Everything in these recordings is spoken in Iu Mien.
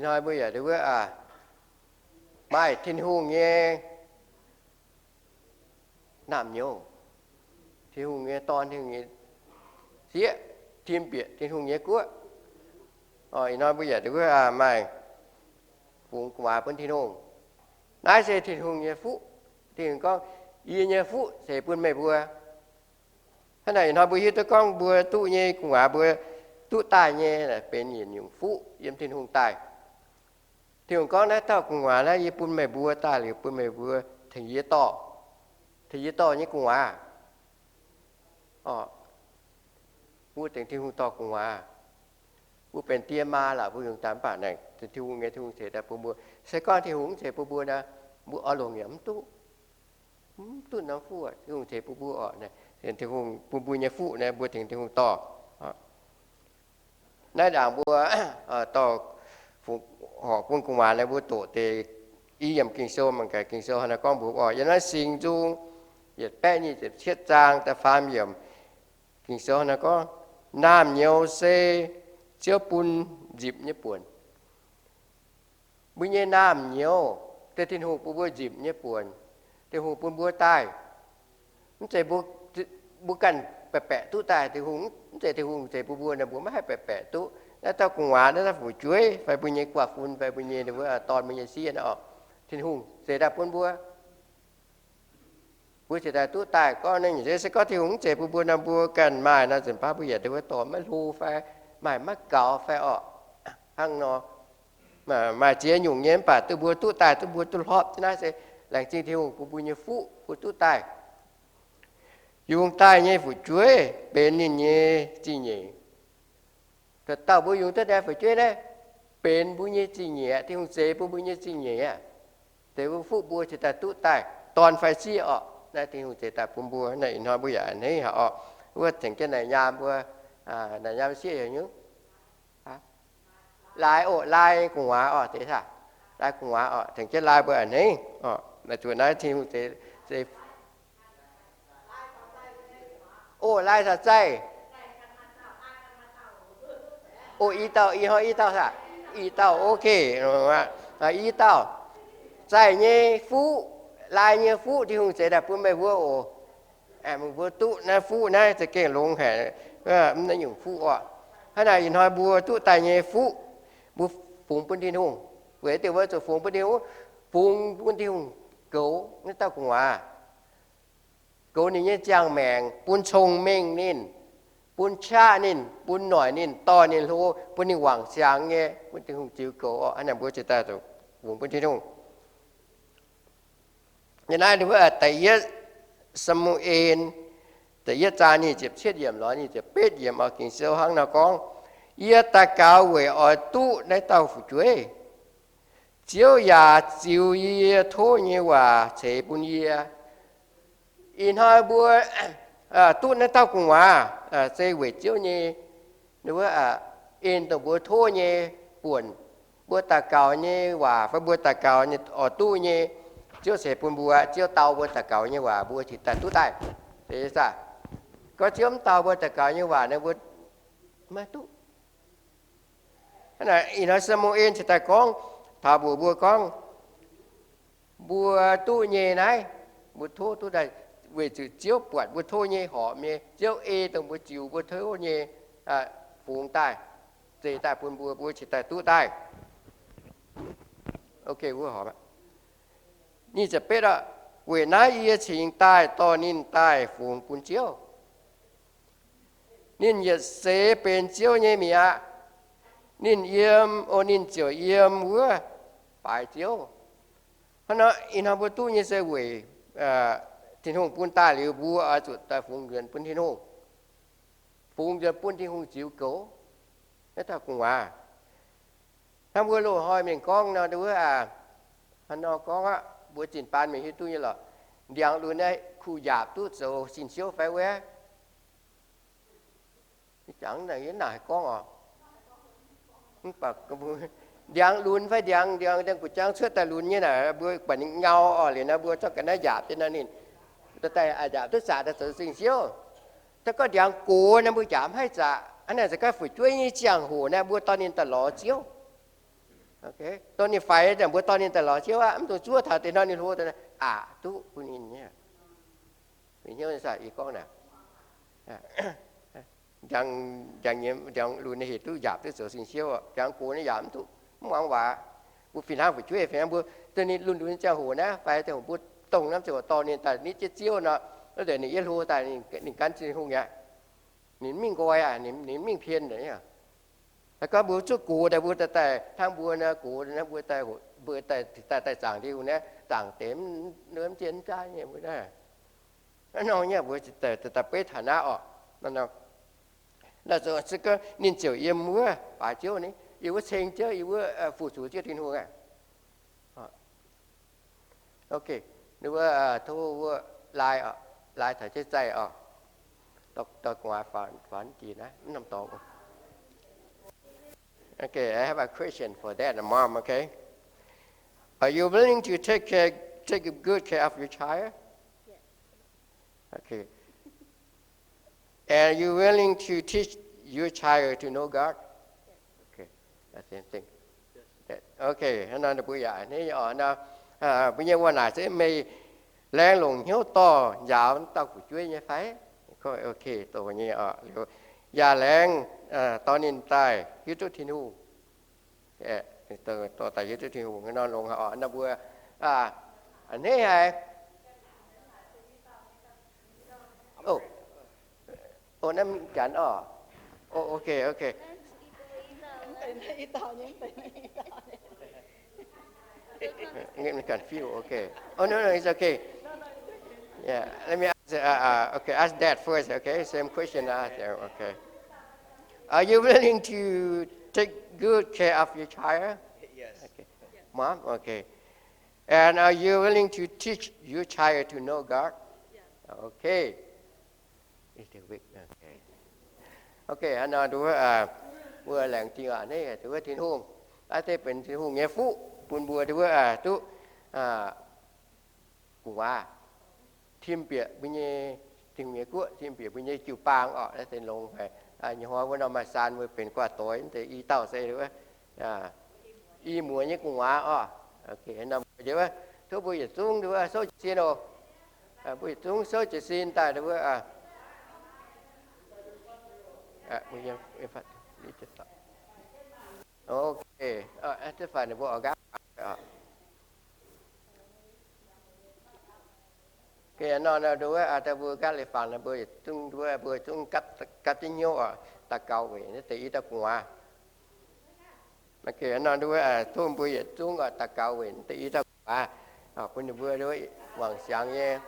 hnoi mbuo yaac wuov maaih Tin-Hungh nyei naamh nyouz, Tin-Hungh nyei dorn, Tin-Hungh nyei sieqv, tim bieqc Tin-Hungh nyei guoqv. Ih hnoi mbuo yaac wuov maaih fungx gu'nguaaz bun Tin-Hungh. Naaiv se Tin-Hungh nyei fuqv. Tin-Hungh gorngv, Yie nyei fuqv ceix bun meih mbuo. Hnangv naaic ih hnoi mbuo hiuv duqv gorngv mbuo duqv nyei gu'nguaaz mbuo duqv daaih nyei benx yietc nyungc fuqv yiem Tin-Hungh daaih. Tin-Hungh gorngv, Naaiv dauh gu'nguaaz naaiv yie bun meih mbuo daaih liuz bun meih mbuo tengx yie dorh, tengx yie dorh nyei gu'nguaaz. Mbuo tengx Tin-Hungh dorh gu'nguaaz. Mbuo benx die maa laac mbuo yungz daaih mv baac naaic Tin-Hungh nyei, Tin-Hungh ceix daaih bun mbuo. Se gorngv Tin-Hungh mv ceix bun mbuo nor, mbuo oix longc yaac mv duqv, mv duqv norm fuqv. Tin-Hungh ceix bun mbuo oc. Tin-Hungh bun mbuo nyei fuqv naaiv mbuo tengx Tin-Hungh dorh. Naaiv ndaangc mbuo dorh fungx horc bun gu'nguaaz naaiv mbuo doqc deix i yiemc Ging-Sou mangc gaax. Ging-Sou hnangv naaiv gorngv mbuox oc, yiem naaiv Singx Nzung yietc baeqv nyic ziepc cietv zaang da'faam yiemc, Ging-Sou hnangv naaiv gorngv, Naamh nyouz se Ziouv bun nzipc nyei buonc. Mbuo nyei naamh nyouz se Tin-Hungh bun mbuo nzipc nyei buonc. Tin-Hungh bun mbuo daaih, mv zeiz mbuo ganh baeqc baeqc duqv daaih. Tin-Hungh, mv zeiz Tin-Hungh ceix bun mbuo nor, mbuo maiv haih baeqc baeqc duqv. Naaiv dauh gu'nguaaz, naaiv dauh fu'jueiv, fai mbuo nyei guaav fun, fai mbuo nyei dorn, mbuo nyei sieqv nor, Tin-Hungh ceix daaih bun mbuo. Mbuo ceix daaih duqv daaih. Gorngv naaiv nyungc se gorngv Tin-Hungh mv ceix bun mbuo nor, mbuo ganh maaih nor, nzunc baav mbuo yaac wuov dorh maiv hlo fai maaih maiv gaux fai orqc. Hnangv nor, maaih ziex nyungc nyei, mv baac duqv mbuo duqv daaih, duqv mbuo duqv hlopv. Naaiv se laengz zingh Tin-Hungh bun mbuo nyei fuqv mbuo duqv daaih. Yungz daaih nyei fu'jueiv benx ninh nyei zingh nyeic. Dauh dauh mbuo yungz duqv daaih fu'jueiv naaiv benx mbuo nyei zingh nyeic aqv. Tin-Hungh zeix bun mbuo nyei zingh nyeic aqv. Deix mbuo fuqv mbuo ceix daaih duqv daaih dorn fai sieqv orqc. Naaiv Tin-Hungh zeix daaih bun mbuo. Naaiv ih hnoi mbuo yaac a'hneiv haic orqc. Wuov tengx jienv naaic nyaam mbuo, naaic nyaam sieqv heuc nyungc, lai oc, lai gu'nguaaz orqc, deix saah, lai gu'nguaaz orqc, tengx jienv lai mbuo a'hneiv orqc. Naaiv zuqc naaiv Tin-Hungh zeix, zeix oc, lai saah zaih. Oc, i dauh, ih hnoi i dauh saah, i dauh, ok. I dauh zaih nyei fuqv, lai nyei fuqv Tin-Hungh zeix daaih bun meih mbuo oc. Meih mbuo duqv naaiv fuqv naaiv za'gengh longx haic, mv naaiv nyungc fuqv orqc. Hnangv naaic ih hnoi mbuo duqv daaih nyei fuqv, mbuo fungx bun Tin-Hungh. Weic diuc mbuo zuqc fungx bun Tin-Hungh? Fungx bun Tin-Hungh goux naaiv dauh gu'nguaaz, goux ninh nyei ziangh maengc, bun cong-mengh ninh, bun qaqv ninh, bun noic ninh, dorh ninh hlo, bun ninh wangc siangx nyei, bun Tin-Hungh ziux goux orqc. Hnangv naaic mbuo ceix daaih zuqc fungx bun Tin-Hungh. Yiem naaiv da'yietv Saa^mu^en, da'yietv zaang nyic ziepc cietv yiemc lorz nyic ziepc betv yiemc oix Ging-Sou hnangv nor gorngv, Yie daux gaux weic oix duqv naaiv dauh fu'jueiv. Ziouv yaac ziux yie tov nyei waac ceix bun yie. Ih hnoi mbuo duqv naaiv dauh gu'nguaaz se weic Ziouv nyei, wuov, en dongh mbuo tov nyei buonc. Mbuo daux gaux nyei waac fai mbuo daux gaux nyei oix duqv nyei, Ziouv ceix bun mbuo. Ziouv dau mbuo daux gaux nyei waac, mbuo cingx daaih duqv daaih. Gorngv Ziouv mv dau mbuo daux gaux nyei waac nor, mbuo maiv duqv. Ih hnoi Saa^mu^en cingx daaih gorngv taux mbuox mbuo gorngv, mbuo duqv nyei naaiv, mbuo tov duqv daaih weic zuqc Ziouv buatc mbuo tov nyei horpc nyei. Ziouv ei dongh mbuo ziux mbuo tov nyei fungx daaih, zeix daaih bun mbuo, mbuo cingx daaih duqv daaih. Nyic ziepc betv, Weic naaiv yie cingx daaih dorh ninh daaih fungx bun Ziouv. Ninh yietc seix benx Ziouv nyei mi'aqv. Ninh yiem, o, ninh ziouc yiem wuov baaix Ziouv. Hnangv nor ih hnoi mbuo duqv nyei se weic Tin-Hungh bun daaih liuz, mbuo oix zuqc daaih fungx nzuonx bun Tin-Hungh, fungx nzuonx bun Tin-Hungh ziux goux naaiv dauh gu'nguaaz. Hnangv mbuo loz-hnoi mienh gorngv nor, wuov, hnangv nor gorngv aqv, mbuo zinh baan mienh hiuv duqv nyei lorqc. Ndiangx lunx naaiv kuh njaapc duqv zoux sin siouv fai wuov? Jangx naaic yie naaic gorngv oc. Ndiangx lunx fai ndiangx, ndiangx, ndiangx gu'jang cuotv daaih lunx nyei naaic, mbuo buatc ninh nyau oc, liuz nor mbuo zorqv ga'naaiv njaapc jienv nor ninh daaih njaapc duqv zaqc daaih zoux sin siouv. Se gorngv ndiangx gox nor mbuo njaapc mv haih zaqc. Hnangv naaic se gorngv fu'jueiv nyei ziangh hoc naaic mbuo dorh ninh daaih lorz Ziouv. Dongh ninh faix ziangh mbuo dorh ninh daaih lorz Ziouv aqv, mv dungx zuov taux deix nor ninh hlo daaih aqc duqv bun ninh nyei. Mingh hnyouv nyei saah, yie gorngv naaic. Njang, njang lunx nyei hec duqv njaapc duqv zoux sin siouv, njang gox nyei yaac mv duqv, mv muangx waac. Mbuo fih hnangv fu'jueiv fih hnangv mbuo, dongh ninh lunx lunx nyei ziangh hoc naaiv, faix ziangh hoc mbuo dongh norm ziangh hoc dorh ninh daaih nitv jienv Ziouv nor, wuov deix ninh yietv hlo daaih ninh gan Tin-Hungh aqv. Ninh mingh nqoi aqv, ninh mingh pien aqv. Gorngv mbuo zuqc gox daaih, mbuo daaih daaih hnangv mbuo nor, gox naaiv mbuo daaih, mbuo daaih, daaih, daaih zaangc Tin-Hungh naaiv, zaangc deix mv, mv zien mv jaav nyei mbuo naaiv. Naaiv nor nyei mbuo daaih, daaih beiv taux naaiv orqc. Naaiv se gorngv ninh ziouc yiem wuov baaix Ziouv ni, yiem wuov ceng Ziouv, yiem wuov fu-sux Ziouv Tin-Hungh aqv. Ok, ninh mbuo tov wuov lai, lai taux jienv zaih orqc. Dorh gu'nguaaz faaux jiex naaiv norm dorngx. Okay, I have a question for that, Mom, okay? Are you willing to take care, take good care of your child? Okay. And you willing to teach your child to know God? Okay, that's the same thing. Okay, hnangv nor mbuo yaac hneiv nyei orqc. Mbuo nyei wuov naaic se meih laengz longc hnyouv dorh njaaux dauh fu'jueiv nyei fai? Okay, dorh nyei orqc. Liuz yaac laengz dorh ninh daaih hiuv duqv Tin-Hungh. Dorh daaih hiuv duqv Tin-Hungh nor longx haic orqc. Nor mbuo a'hneiv haic. O, naaiv Janx orqc. O, okay, okay. Confused. Okay. Oh, no, no, it's okay. Yeah, let me ask, uh, uh, okay, ask Dad first, okay? Same question I asked him, okay. Are you willing to take good care of your child? Yes. Okay. Mom, okay. And are you willing to teach your child to know God? Okay. Okay, hnangv nor duqv, mbuo laengz zingh a'hneiv duqv Tin-Hungh. Naaiv se benx Tin-Hungh nyei fuqv bun mbuo duqv duqv gu'nguaaz tim bieqc mbuo nyei Tin-Hungh nyei guoqv, tim bieqc mbuo nyei jiu-baang orqc. Naaiv se longx haic. Nyei hnoi wuov norm maaih saan mbuo benx guaax doix deix i dauh se i muoz nyei gu'nguaaz orqc. Tov mbuo yietc zungv duqv souv jiez sin oc. Mbuo yietc zungv souv jiez sin daaih duqv. Okay, mbuo oix nqaapv. Nor mbuo nqaapv leiz-fangx nor, mbuo zungv, mbuo zungv gapv jienv hnyouv oc, daux gaux weic naaiv deix i dauh gu'nguaaz. Nor mbuo, tov mbuo yietc zungv oc daux gaux weic naaiv deix i dauh gu'nguaaz, bun ninh mbuo wangc siangx nyei.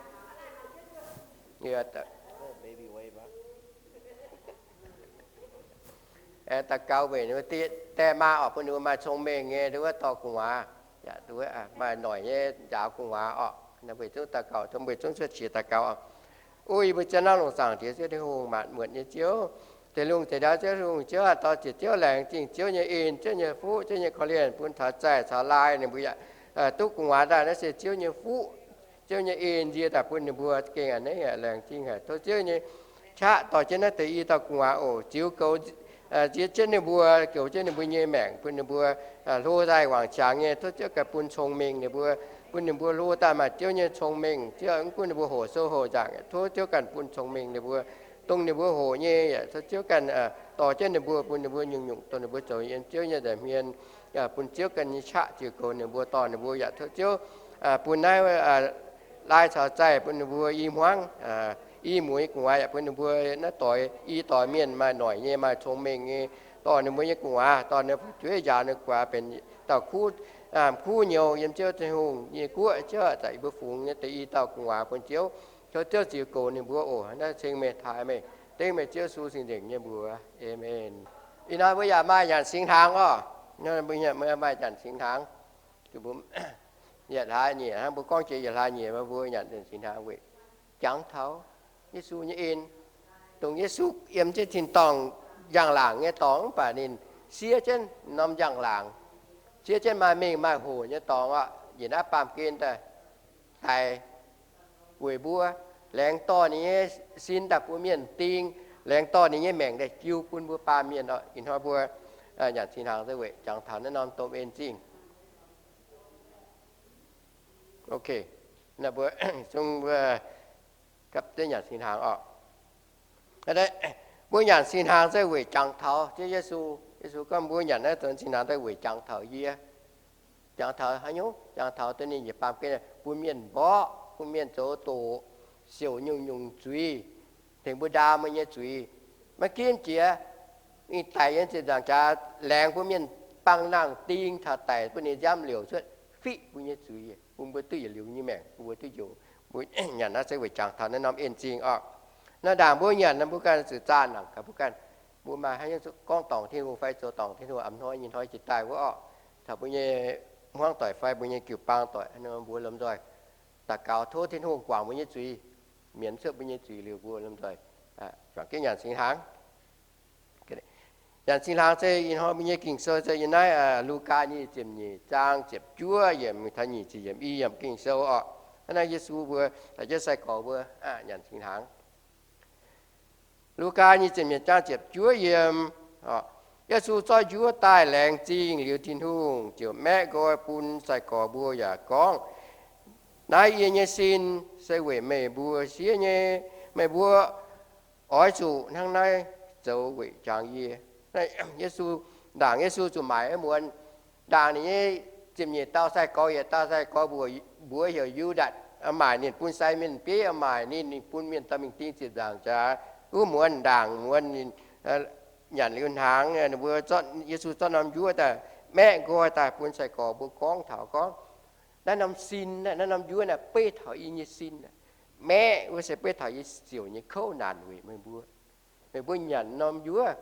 Daux gaux weic ninh mbuo die maa oc, bun ninh mbuo maaih cong-mengh nyei, duqv wuov dorh gu'nguaaz, yaac duqv wuov maaih noic nyei njaaux gu'nguaaz oc. Weic zungv daux gaux, tov mbuo zungv cuotv qiex daux gaux oc. O yie mbuo zien norm longc zaangc Diex Ziouv Tin-Hungh, maanc muotc nyei Ziouv, deix lungh deix ndau Ziouv, Tin-Hungh Ziouv, dorh ziec Ziouv laengz zingh Ziouv nyei en, Ziouv nyei fuqv, Ziouv nyei korv-lienh, bun caux zaih caux laai ninh mbuo yaac duqv gu'nguaaz daaih. Naaiv se Ziouv nyei fuqv, Ziouv nyei en nzie daaih bun ninh mbuo gengh a'hneiv haic, laengz zingh haic. Tov Ziouv nyei qaqv dorh jienv naaiv deix i dauh gu'nguaaz oc, ziux goux nziex jienv ninh mbuo, goux jienv ninh mbuo nyei maengc, bun ninh mbuo hlo daaih wangc qangx nyei. Tov Ziouv ganh bun cong-mengh ninh mbuo, bun ninh mbuo hlo daaih maaih Ziouv nyei cong-mengh. Ziouv mv gunv ninh mbuo hoqc sou hoqc nzaangc, tov Ziouv ganh bun cong-mengh ninh mbuo, dongh ninh mbuo hoqc nyei, tov Ziouv ganh dorh jienv ninh mbuo, bun ninh mbuo nyungc-nyungc dongh ninh mbuo zoux yiem Ziouv nyei nza'hmien, bun Ziouv ganh nyei qaqv ziux goux ninh mbuo, dorh ninh mbuo yaac tov Ziouv bun naaiv lai caux zaih bun ninh mbuo i hmuangv, i muoz nyei gu'nguaaz yaac bun ninh mbuo naaiv doix i doix mienh maaih noic nyei, maaih cong-mengh nyei, dorh ninh mbuo nyei gu'nguaaz, dorh ninh fu'jueiv njaaux ninh gu'nguaaz benx dauh kuv, kuv nyouz yiem Ziouv Tin-Hungh nyei guoqv. Ziouv aac, zanc yie mbuo fungx nyei deix i dauh gu'nguaaz bun Ziouv. Tov Ziouv ziux goux ninh mbuo oc. Naaiv ceng meih, taaih meih, dengv meih Ziouv Yesu cing-nzengc nyei mbuox. Aamen. Ih hnoi mbuo yaac maaih nyanc singx hnaangx oc. Mbuo maaih nyanc singx hnaangx. Yietc hlaax nyieqc hnangv, mbuo gorngv jiex yietc hlaax nyieqc mbuo nyanc singx hnaangx weic jangx taux Yesu nyei en, dongh Yesu yiem jienv tin-dorngh njang-laangc nyei dorngx, mv baac ninh siev jienv norm njang-laangc, siev jienv maaih mengh maaih hoc nyei dorngx oc, njiec naaiv baamh gen daaih, daic weic mbuo, laengz dorh ninh nyei sin daaih bun mienh ding, laengz dorh ninh nyei maengc daaih jiu bun mbuo baamh mienh oc. Ih hnoi mbuo nyanc singx hnaangx se weic jangx taux naaiv norm domh en zingh. Ok, naaiv mbuo zungv mbuo gapv zeiv nyanc singx hnaangx oc. Mbuo nyanc singx hnaangx se weic jangx taux Ziouv Yesu. Yesu gorngv mbuo nyanc naaiv donx singx hnaangx se weic jangx taux yie. Jangx taux haaix nyungc? Jangx taux dongh ninh njiec baamh gen bun mienh mborqv, bun mienh zoux doqc, siouc nyungc-nyungc zuiz, tengx mbuo ndaam mbuo nyei zuiz. Maiv ginv jiex, ninh daic yiem ziepc nzaangc jaax, laengz bun mienh bangh nangh ding taux daic, bun ninh nziaamv liouc cuotv, fiqv mbuo nyei zuiz, bun mbuo duqv yietc liuz nyei maengc, bun mbuo duqv njoux. Mbuo nyanc naaiv se weic jangx taux naaiv norm en zingh oc. Naaiv ndaangc mbuo nyanc naaiv, mbuo ganh zuqc zaah nangc gaax mbuo ganh. Mbuo maaih haaix nyungc gorngv dorngc Tin-Hungh fai zoux dorngc Tin-Hungh, a'hnoi nyei hnoi jiex daaih wuov oc, taux mbuo nyei hmuangv doic fai mbuo nyei jiu-baang doic, mbuo lomh nzoih daux gaux tov Tin-Hungh guangc mbuo nyei zuiz, mienz cuotv mbuo nyei zuiz liuz, mbuo lomh nzoih juangc jienv nyanc singx hnaangx. Nyanc singx hnaangx se ih hnoi mbuo nyei Ging-Sou se yiem naaiv Lugaa nyic ziepc nyeic zaang ziepc juov yiemc taux nyic ziepc yiemc i yiemc Ging-Sou oc. Hnangv naaiv Yesu mbuo daaih jienv sai-gorx mbuo nyanc singx hnaangx. Lugaa nyic ziepc nyeic zaang ziepc juov yiemc. Yesu zorqv njuov daaih laengz zingh liuz Tin-Hungh, ziouc maeqv nqoi bun sai-gorx mbuo yaac gorngv, Naaiv yie nyei sin se weic meih mbuo siev nyei. Meih mbuo oix zuqc hnangv naaiv zoux weic jangx yie. Yesu, ndaangc Yesu zuqc maaic muonz, ndaangc ninh nyei ziepc nyeic dauh sai-gorx yietc dauh sai-gorx mbuox, mbuox heuc Yu^ndaatc, maaic ninh bun sai mienh bieiv, maaic ninh, ninh bun mienh dorh mingh ding ziepc nzaangc jaax. Wuov muonz, ndaangc muonz ninh nyanc liuz hnaangx, ninh mbuo, Yesu zorqv norm njuov daaih maeqv nqoi daaih bun sai-gorx mbuo gorngv taux gorngv, Naaiv norm sin, naaiv norm njuov naaiv beiv taux yie nyei sin. Maeqv wuov se beiv taux yie siouc nyei kouv naanc weic meih mbuo. Meih mbuo nyanc norm njuov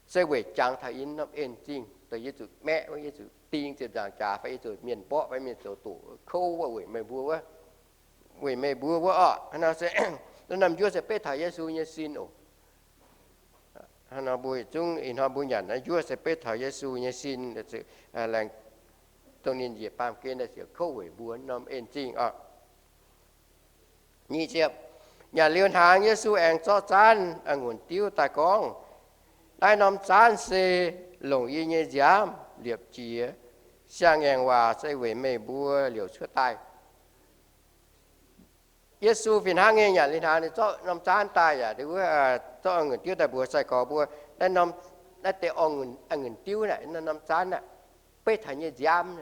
se weic jangx taux yie norm en zingh, dongh yie zuqc maeqv wuov, yie zuqc ding ziepc nzaangc jaax fai yie zuqc mienh mborqv fai mienh zoux doqc kouv wuov weic meih mbuo wuov, weic meih mbuo wuov oc. Naaiv norm njuov se beiv taux Yesu nyei sin oc. Hnangv nor mbuo zungv ih hnoi mbuo nyanc naaiv njuov se beiv taux Yesu nyei sin, laengz dongh ninh njiec baamh gen daaih siouc kouv weic mbuo norm en zingh oc. Nyic ziepc, nyanc liuz hnaangx Yesu aengx zorqv zaanv a'ngunc diuv daaih gorngv, Naaiv norm zaanv se longc yie nyei nziaamv liepc jiez siang-ngaengc waac se weic meih mbuo liouc cuotv daaih. Yesu fih hnangv nyei nyanc liuz hnaangx, ninh zorqv norm zaanv daaih yaac, wuov, zorqv a'ngunc diuv daaih mbuox sai-gorx mbuo, naaiv norm, naaiv deix a'ngunc diuv naaiv, norm zaanv naaiv, beiv taux nyei nziaamv,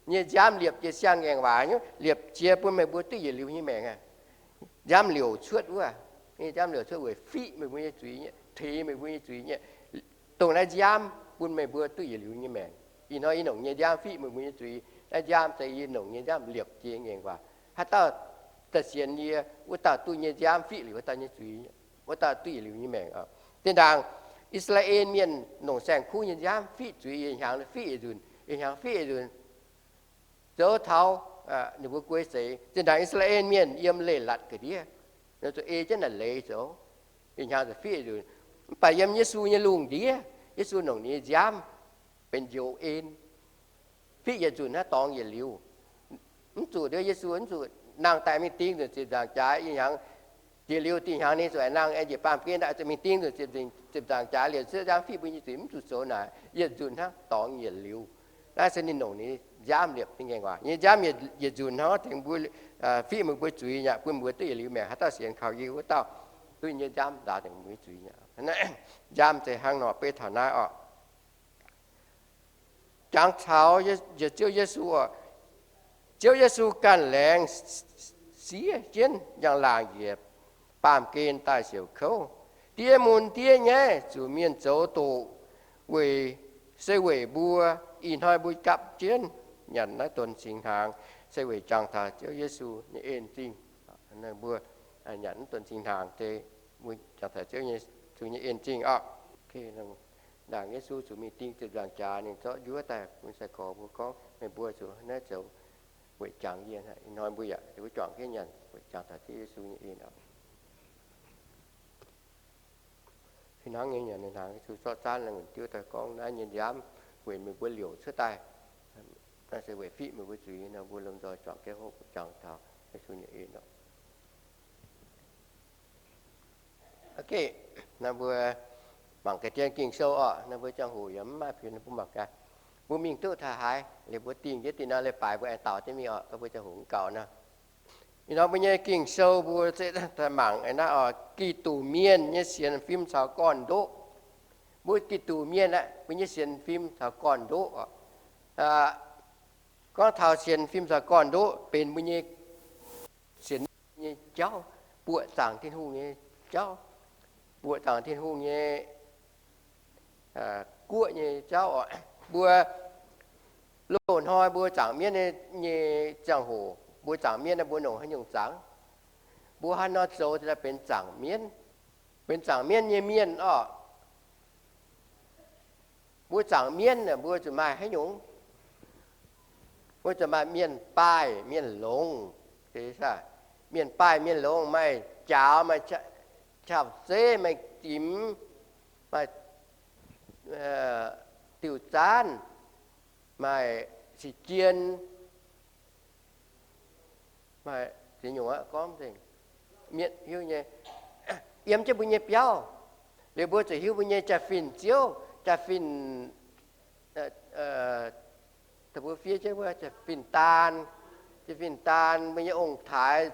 nyei nziaamv liepc jiez siang-ngaengc waac, liepc jiez bun meih mbuo duqv yietc liuz nyei maengc. Nziaamv liouc cuotv wuov, nyei nziaamv liouc cuotv weic fiqv meih mbuo nyei zuiz nyei, teix meih mbuo nyei zuiz nyei. Dongh naaiv nziaamv bun meih mbuo duqv yietc liuz nyei maengc. Ih hnoi yie longc nyei nziaamv fiqv meih mbuo nyei zuiz. Naaiv nziaamv se yie longc nyei nziaamv liepc jiez ngaengc waac. Haaix dauh da'sienx yie, wuov dauh duqv nyei nziaamv fiqv liuz wuov dauh nyei zuiz, wuov dauh duqv yietc liuz nyei maengc oc. Zinh ndaangc I^saa^laa^en Mienh longc saeng-kuv nyei nziaamv fiqv zuiz, yietc hnyangx fiqv yietc nzunc, yietc hnyangx fiqv yietc nzunc, zoux taux ninh mbuo guei seix. Zinh ndaangc I^saa^laa^en Mienh yiem leiz-latc ga'ndiev, ninh zuqc ei jienv naaic leiz zoux, yietc hnyangx zuqc fiqv yietc nzunc. Mv baac yiem Yesu nyei lungh ndiev, Yesu longc ninh nyei nziaamv benx njoux en, fiqv yietc nzunc hnangv dorngx yietc liuz. Mv zuqc, Yesu mv zuqc nangh daaih mingh ding nzunc ziepc nzaangc jaax, ih hnyangx jiex liuz dinh hnyangx ninh zuqc nangh aengx njiec baamh gen daaih zuqc mingh ding nzuqc ziepc nzaangc jaax liouc cuotv nziaamv fiqv mbuo nyei zuiz, mv zuqc zoux naaic. Yietc nzunc hnangv dorngx yietc liuz. Naaiv se ninh longc ninh nziaamv liepc nyei ngaengc waac. Nyei nziaamv yietc nzunc hnangv tengx mbuo fiqv meih mbuo zuiz nyei, bun mbuo duqv yietc liuz maengc. Haaix dauh sienx kaux yie wuov dauh duqv nyei nziaamv nzaaux tengx mbuo zuiz nyei. Nziaamv se hnangv nor beiv taux naaiv oc. Jangx caux Ziouv Yesu oc. Ziouv Yesu ganh laengz siev jienv njang-laangc njiec baamh gen daaih siouc kouv, Diev mun diev nyaiv, zuqc mienh zoux doqc weic, se weic mbuo. Ih hnoi mbuo gapv jienv nyanc naaiv donx singx hnaangx se weic jangx taux Ziouv Yesu nyei en zingh. Mbuo nyanc naaiv donx singx hnaangx se mbuo jangx taux Ziouv Yesu nyei en zingh oc. Ndaangc Yesu zuqc mingh ding ziepc nzaangc jaax, ninh zorqv njuov daaih bun sai-gorx mbuo gorngv, meih mbuo zuqc naaiv zoux weic jangx yie. Ih hnoi mbuo yaac juangc jienv nyanc weic jangx taux Ziouv Yesu nyei en oc. Fih hnangv nyei nyanc hnaangx, Yesu zorqv zaanv la'ngunc diuv daaih gorngv, naaiv nyei nziaamv weic meih mbuo liouc cuotv daaih. Naaiv se weic fiqv meih mbuo zuiz nor, mbuo lomh nzoih juangc jienv hopv jangx taux Yesu nyei en oc. Naaiv mbuo mangc gaax dien Ging-Sou oc. Naaiv mbuo ziangh hoc yaac mv maaih pien, mbuo mangc gaax. Mbuo mingh duqv taux haaix, liuz mbuo dingh jienv dingh nor leiz-baaix mbuo aengx daux jienv mingh oc. Gorngv mbuo ziangh hoc mv gaux nor, ih hnoi mbuo nyei Ging-Sou mbuo se mangc naaiv oc, Giduc mienh nyei sienx fim caux gorn-ndoqv. Mbuo Giduc mienh aeqv, mbuo nyei sienx fim caux gorn-ndoqv oc. Gorngv taux sienx fim caux gorn-ndoqv benx mbuo nyei sienx nyei jauv, buoqc zaangc Tin-Hungh nyei jauv, buoqc zaangc Tin-Hungh nyei guoqv nyei jauv oc. Mbuo loz-hnoi mbuo zaangc mienv nyei ziangh hoc, mbuo zaangc mienv mbuo longc haaix nyungc zaangc? Mbuo haaix nor zoux daaih benx zaangc mienv? Benx zaangc mienv nyei mienh oc. Mbuo zaangc mienv mbuo zuqc maaih haaix nyungc? Mbuo zuqc maaih mienh baaih mienh longx. Mienh baaih mienh longx, maaih jaaux, maaih qapv zeiv, maaih dimx, maaih diuh zaanv, maaih sic jien, gorngv yiem jienv mbuo nyei biauv. Liuz mbuo zuqc hiuv mbuo nyei jaa-fin-ziouv, jaa-fin, mbuo fiev jienv wuov jaa-fin-daan, jaa-fin-daan, mbuo nyei ong-taaix,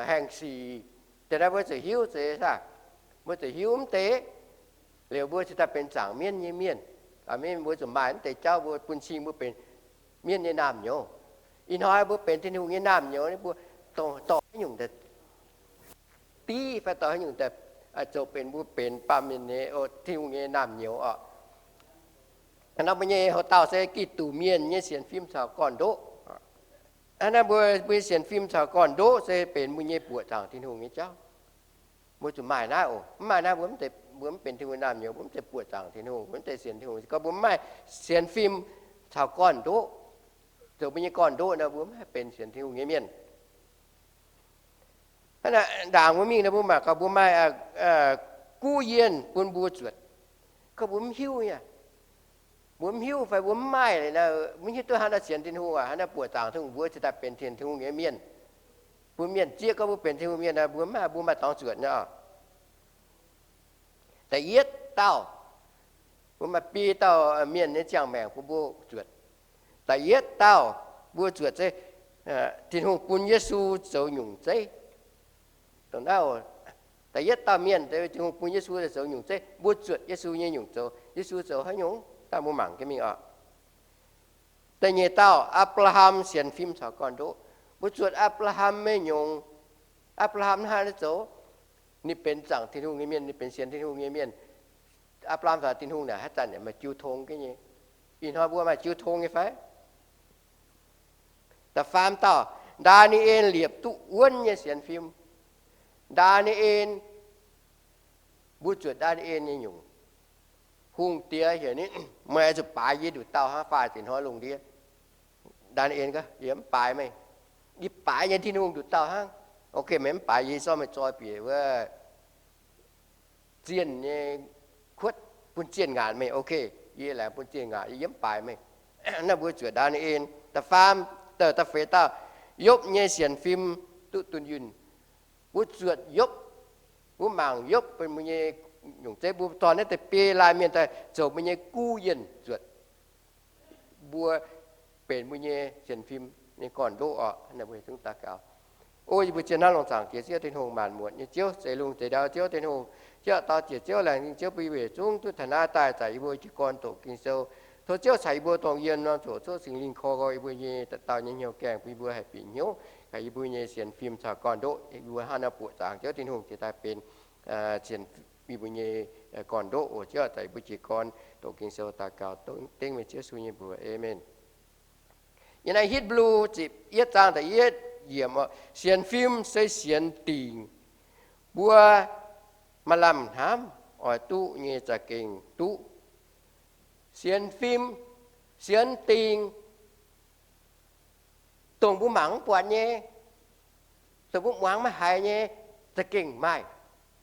haengh sic. Deix naaiv mbuo zuqc hiuv zeiz saah? Mbuo zuqc hiuv mv deix, liuz mbuo cingx daaih benx zaangc mienv nyei mienh. Mbuo zuqc maaih mv deix jauv mbuo bun cing mbuo benx mienv nyei naamh nyouz. Ih hnoi mbuo benx Tin-Hungh nyei naamh nyouz, mbuo dorh haaix nyungc daaih div fai dorh haaix nyungc daaih zoux benx mbuo benx baamh mienh nyei, Tin-Hungh nyei naamh nyouz oc. Nor mbuo nyei houx-dauh se Giduc mienh nyei sienx fim caux gorn-ndoqv. Naaiv mbuo, mbuo nyei sienx fim caux gorn-ndoqv se benx mbuo nyei buoqc zaangc Tin-Hungh nyei jauv. Mbuo zuqc maaih naaiv oc. Mv maaih naaiv mbuo mv deix, mbuo mv benx Tin-Hungh naamh nyouz, mbuo mv deix buoqc zaangc Tin-Hungh, mbuo mv deix sienx Tin-Hungh. Gorngv mbuo mv maaih sienx fim caux gorn-ndoqv, zoux mbuo nyei gorn-ndoqv nor, mbuo mv haih benx sienx Tin-Hungh nyei mienh. Hnangv naaic ndaangc mbuo mingh nor mbuo mangc gaax mbuo maaih guv yienh bun mbuo zuotc. Gorngv mbuo mv hiuv nyei, mbuo mv hiuv fai mbuo mv maaih, mv hiuv duqv hnangv naaiv sienx Tin-Hungh aac, hnangv naaiv buoqc zaangc Tin-Hungh, mbuo cingx daaih benx sienx Tin-Hungh nyei mienh. Mbuo mienh zieqv gorngv mbuo benx Tin-Hungh mienh, mbuo mv maaih, mbuo maaih dorngx zuotc nyei oc. Da'yietv dauh, mbuo maaih biei dauh mienh nyei ziangh maengc bun mbuo zuotc. Da'yietv dauh mbuo zuotc se Tin-Hungh bun Yesu zoux nyungc zeiv. Dongh naaiv, da'yietv dauh mienh, Tin-Hungh bun Yesu zoux nyungc zeiv, mbuo zuotc Yesu nyei nyungc zoux. Yesu zoux haaix nyungc? Daaih mbuo mangc jienv mingh oc. Da'nyeic dauh, Apc^laa^ham sienx fim caux gorn-ndoqv. Mbuo zuotc Apc^laa^ham nyei nyungc. Apc^laa^ham hnangv haaix nor zoux? Ninh benx zaangc Tin-Hungh nyei mienh, ninh benx sienx Tin-Hungh nyei mienh. Apc^laa^ham caux Tin-Hungh naaic haaix zanc yaac maaih jiu tong jienv nyei. Ih hnoi mbuo maaih jiu tong nyei fai? Da'faam dauh, Ndaa^ni^en liepc duqv wuonv nyei sienx fim. Ndaa^ni^en, mbuo zuotc Ndaa^ni^en nyei nyungc. Hungh diex heuc ninh, meih oix zuqc baaix yie nduqc dauh hnangv, faah ziepc hnoi lungh ndiev. Ndaa^ni^en gorngv, yie mv baaix meih. Yie baaix nyei Tin-Hungh nduqc dauh hnangv. Ok, meih mv baaix yie, sortv meih zoi bieqc wuov zienh nyei kuotv bun zienh ngaatc meih. Ok, yie laengz bun zienh ngaatc, yie mv baaix meih. Naaiv mbuo zuotc Ndaa^ni^en. Da'faam, da'feix dauh, Yopv nyei sienx fim duqv dunh yunh. Mbuo zuotc Yopv, mbuo mangc Yopv benx mbuo nyei nyungc zeiv, mbuo dorh naaiv deix biei laanh mienh daaih zoux mbuo nyei guv yienh zuotc. Mbuo benx mbuo nyei sienx fim nyei gorn-ndoqv oc. Mbuo zungv daux gaux. O yie mbuo zien hnamv longx zaangc Diex Ziouv Tin-Hungh, maanc muotc nyei Ziouv, zeix lungh zeix ndau Ziouv Tin-Hungh, Ziouv dau ziec Ziouv laengz zingh Ziouv bun yie mbuo yietc zungv duqv taux naaiv daaih zaqc yie mbuo jiez gorn doqc Ging-Sou. Tov Ziouv caux yie mbuo dongh yiem norm zoqc, Ziouv Singx Lingh korv nqoi yie mbuo nyei da'dauh nyei hnyouv gaengh bun yie mbuo haih bieqc hnyouv, gaax yie mbuo nyei sienx fim caux gorn-ndoqv, yie mbuo hnangv nor buoqc zaangc Ziouv Tin-Hungh jiex daaih benx sienx yie mbuo nyei gorn-ndoqv oc. Ziouv, zaqc yie mbuo jiez gorn doqc Ging-Sou daux gaux dengv meih Ziouv Yesu nyei mbuox. Aamen. Yiem naaiv Hipv^lu ziepc yietv zaang da'yietv yiemc, sienx fim se sienx dingc. Mbuo maaih lamh hnamv oix duqv nyei za'gengh duqv. Sienx fim, sienx dingc, dongh mbuo mangc mv buatc nyei, dongh mbuo muangx maiv haiz nyei, za'gengh maaih.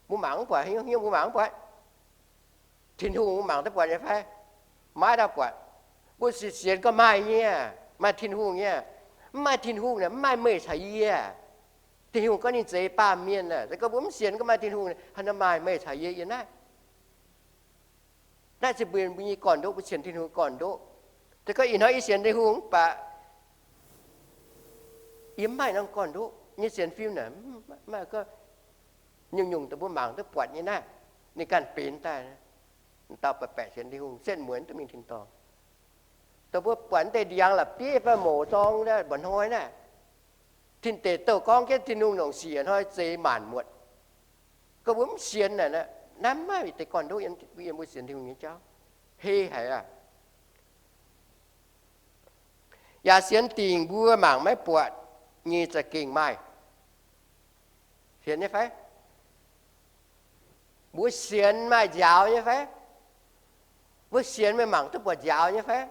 Mbuo mangc mv buatc, hnyouv mbuo mangc mv buatc. Tin-Hungh mbuo mangc duqv buatc nyei fai? Maiv daaih buatc. Mbuo sienx gorngv maaih nyei, maaih Tin-Hungh nyei. Mv maaih Tin-Hungh naaic, mv maaih meih caux yie. Tin-Hungh gorngv ninh zeix baamh mienh aac, se gorngv mbuo mv sienx gorngv maaih Tin-Hungh, haaix nor maaih meih caux yie yiem naaiv? Naaiv se mbuo, mbuo nyei gorn-ndoqv, mbuo sienx Tin-Hungh gorn-ndoqv. Se gorngv ih hnoi yie sienx Tin-Hungh mv baac yie mv maaih norm gorn-ndoqv nyei sienx fim naaic, mv maaih gorngv nyungc-nyungc dongh mbuo mangc duqv buatc nyei naaiv, ninh ganh benx daaih. Dauh baeqc baeqc sienx Tin-Hungh setv mueiz duqv mingh tin-dorngh. Dongh mbuo buatc deix ndiangx la'bieiv fai mouc zorng mba'hnoi naaiv, tin deic douh gorngv jienv Tin-Hungh longc siec hnoi zeix maanc muotc. Gorngv mbuo mv sienx naaic, naaiv mv maaih deix gorn-ndoqv yiem mbuo sienx Tin-Hungh nyei jauv. Hei haic aqv. Yaac sienx dingc mbuo mangc maiv buatc nyei za'gengh maaih. Sienx nyei fai? Mbuo sienx maaih nziaaux nyei fai? Mbuo sienx meih mangc duqv buatc nziaaux nyei fai?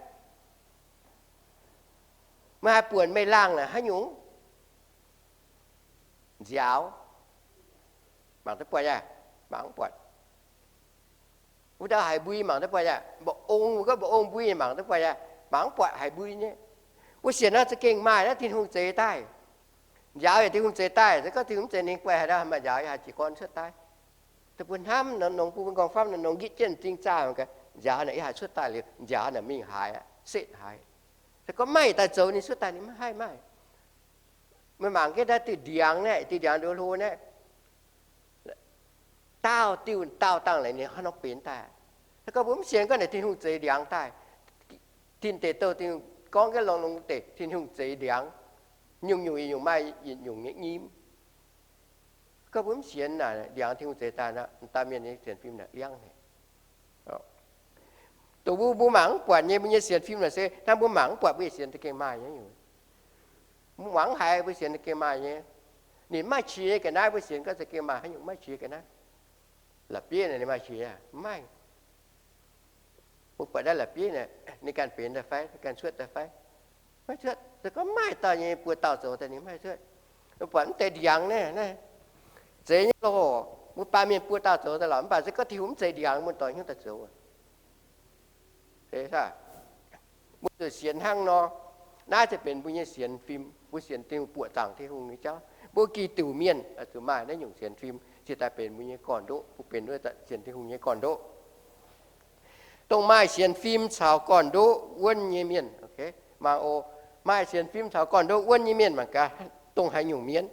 Meih haih buonc meih laangh naaic haaix nyungc? Nziaaux. Mangc duqv buatc aqv? Mangc mv buatc. Wuov dauh haiz mbui mangc duqv buatc aqv? Mba'ong, mbuo gorngv mba'ong mbui mangc duqv buatc aqv? Mangc mv buatc haiz mbui nyei. Mbuo sienx nor za'gengh maaih naaiv Tin-Hungh zeix daaih. Nziaaux yaac Tin-Hungh zeix daaih. Se gorngv Tin-Hungh mv zeix, ninh buatc haaix dauh maaih nziaaux yaac haih jiez gorn cuotv daaih. Dongh mbuo hnamv nor, nongx bun mbuo nqorngv famv nor, nongx nqitv jienv m'zing zaah, nziaaux naaic yaac haih cuotv daaih liuz, nziaaux naaic mingh haaix, setv haaix. Se gorngv maaih daaih zoux ninh cuotv daaih, ninh maiv haih maaih. Meih mangc jienv naaiv diuh ndiangx naaiv, diuh ndiangx nduov hlo naaiv, daauh diuh daauh dangh leiz ninh hnangv nor benx daaih. Se gorngv mbuo mv sienx gorngv naaic Tin-Hungh zeix ndiangx daaih, tin deic douh Tin-Hungh gorngv jienv longx-longx deix Tin-Hungh zeix ndiangx, nyungc-nyungc yietc nyungc maaih yietc nyungc nyei nyim. Gorngv mbuo mv sienx naaic ndiangx Tin-Hungh zeix daaih nor, dauh mienh nyei sienx fim naaic liangv haic. Dongh mbuo, mbuo mangc mv buatc nyei mbuo nyei sienx fim naaic se hnangv mbuo mangc mv buatc mbuo yietc sienx za'gengh maaih nyei. Mbuo mangc mv haiz mbuo sienx za'gengh maaih nyei. Ninh mv maaih qiex nyei ga'naaiv, mbuo sienx gorngv za'gengh maaih haaix nyungc mv maaih qiex ga'naaiv. La'bieiv naaic ninh maaih qiex aqv? Mv maaih. Mbuo buatc naaiv la'bieiv naaic, ninh ganh benx daaih fai, ninh ganh cuotv daaih fai? Maiv cuotv. Se gorngv maaih dauh nyei buo dauh zoux daaih ninh maiv cuotv. Mbuo buatc mv deix ndiangx naaiv, naaiv zeix nyei loh, mbuo baamh mienh buo dauh zoux daaih lorqc, mv baac se gorngv Tin-Hungh mv zeix ndiangx, mbuo doix hnyouv daaih zoux. Mbuo zuqc sienx hnangv nor. Naaiv se benx mbuo nyei sienx fim, mbuo sienx Tin-Hungh, buoqc zaangc Tin-Hungh nyei jauv. Mbuo Giduc mienh zuqc maaih naaiv nyungc sienx fim, cingx daaih benx mbuo nyei gorn-ndoqv, mbuo benx wuov zanc sienx Tin-Hungh nyei gorn-ndoqv. Dongh maaih sienx fim caux gorn-ndoqv wuonv nyei mienh. Mangc oc, maaih sienx fim caux gorn-ndoqv wuonv nyei mienh mangc gaax dongh haaix nyungc mienh.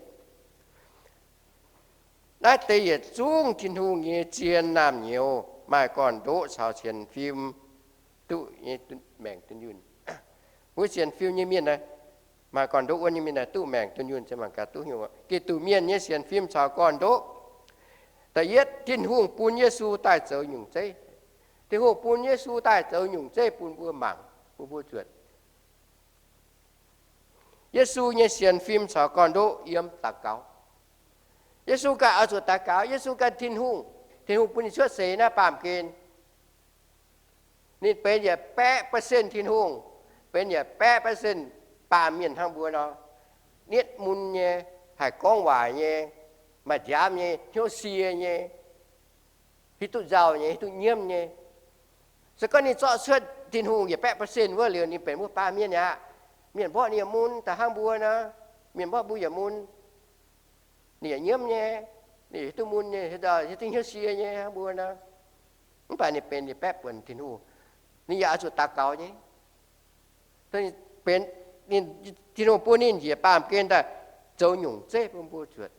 Naaiv deix yietc zungv Tin-Hungh nyei zien naamh nyouz maaih gorn-ndoqv caux sienx fim duqv nyei maengc dunh yunh. Wuov sienx fim nyei mienh, maaih gorn-ndoqv wuonv nyei mienh duqv maengc dunh yunh, se mangc gaax duqv nyungc. Giduc mienh nyei sienx fim caux gorn-ndoqv. Da'yietv, Tin-Hungh bun Yesu daaih zoux nyungc zeiv. Tin-Hungh bun Yesu daaih zoux nyungc zeiv bun mbuo mangc, bun mbuo zuotc. Yesu nyei sienx fim caux gorn-ndoqv yiem daux gaux. Yesu ganh oix zuqc daux gaux. Yesu ganh Tin-Hungh, Tin-Hungh bun ninh cuotv seix naaiv baamh gen. Ninh benx yietc baeqv percent Tin-Hungh, benx yietc baeqv percent baamh mienh hnangv mbuo nor. Nietv mun nyei, haih gorngv waaic nyei, maaih nziaamv nyei, hnyouv sie nyei, hiuv duqv nzauh nyei, hiuv duqv nyiemv nyei. Se gorngv ninh zorqv cuotv Tin-Hungh yietc baeqv percent wuov liuz, ninh benx wuov baamh mienh aqv. Mienh mborqv ninh yietc mun daaih hnangv mbuo nor. Mienh mborqv mbuo yietc mun. Ninh yaac nyiemv nyei, ninh hiuv duqv mun nyei, hiuv duqv hnyouv sie nyei hnangv mbuo nor. Mv baac ninh benx yietc baeqv buonc Tin-Hungh, ninh yaac oix zuqc daux gaux nyei. Benx, Tin-Hungh bun ninh njiec baamh gen daaih zoux nyungc zeiv bun mbuo zuotc.